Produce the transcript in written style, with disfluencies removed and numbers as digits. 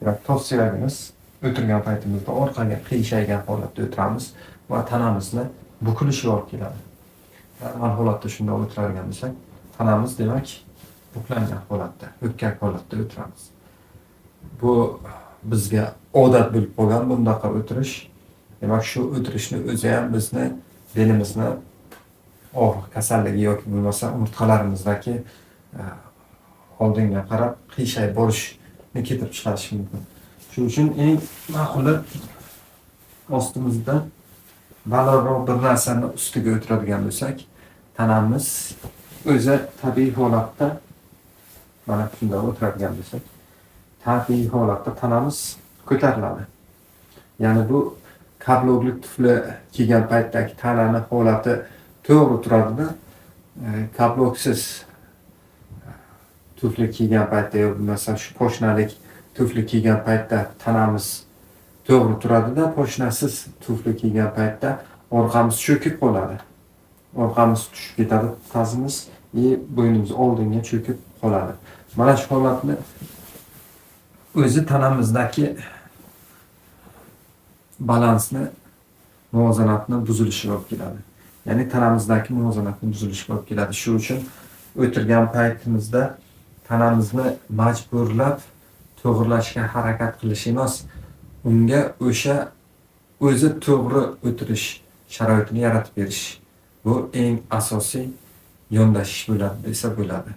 Demak, tos suyagimiz o'tirgan paytimizda orqaga qiyshaygan holatda o'tiramiz va tanamizni bukilishiga olib keladi. Normal holatda shunday o'tiradigan bo'lsak, tanamiz, demak, buklangan holatda, ho'kkak holatda o'tiramiz. Bu bizga odat bo'lib qolgan bundaqa o'tirish. Demak, shu o'tirishni o'zi ham bizni belimizni og'riq kasalligi yoki bo'lmasa umurtqalarimizdagi oldinga qarab qiyshayib borishni keltirib chiqarishi mumkin. Shuning uchun eng ma'quli ostimizda balandroq bir narsani ustiga o'tiradigan bo'lsak, tanamiz o'zi tabiiy holatda, mana shunday o'tiradigan bo'lsak, tabiiy holatda tanamiz ko'tariladi. Ya'ni bu каблук li tufli kiygan paytdagi tanani holati to'g'ri turadida, каблук siz tufli kiygan paytda yo bo'lmasa shu poshnalik tufli kiygan paytda tanamiz to'g'ri turadida, poshnasiz tufli kiygan paytda orqamiz cho'kib qoladi. Orqamiz tushib ketadi, tazimiz и bo'ynimiz oldinga cho'kib qoladi. Mana shu holatni o'zi tanamizdagi balansni, muvozanatni buzilishiga olib keladi. Ya'ni tanamizdagi muvozanatni buzilishiga olib keladi. Shu uchun o'tirgan paytimizda tanamizni majburlab to'g'irlashga harakat qilish emas, unga o'sha o'zi to'g'ri o'tirish sharoitini yaratib berish. Bu eng asosiy yondashish bo'ladi desa bo'ladi.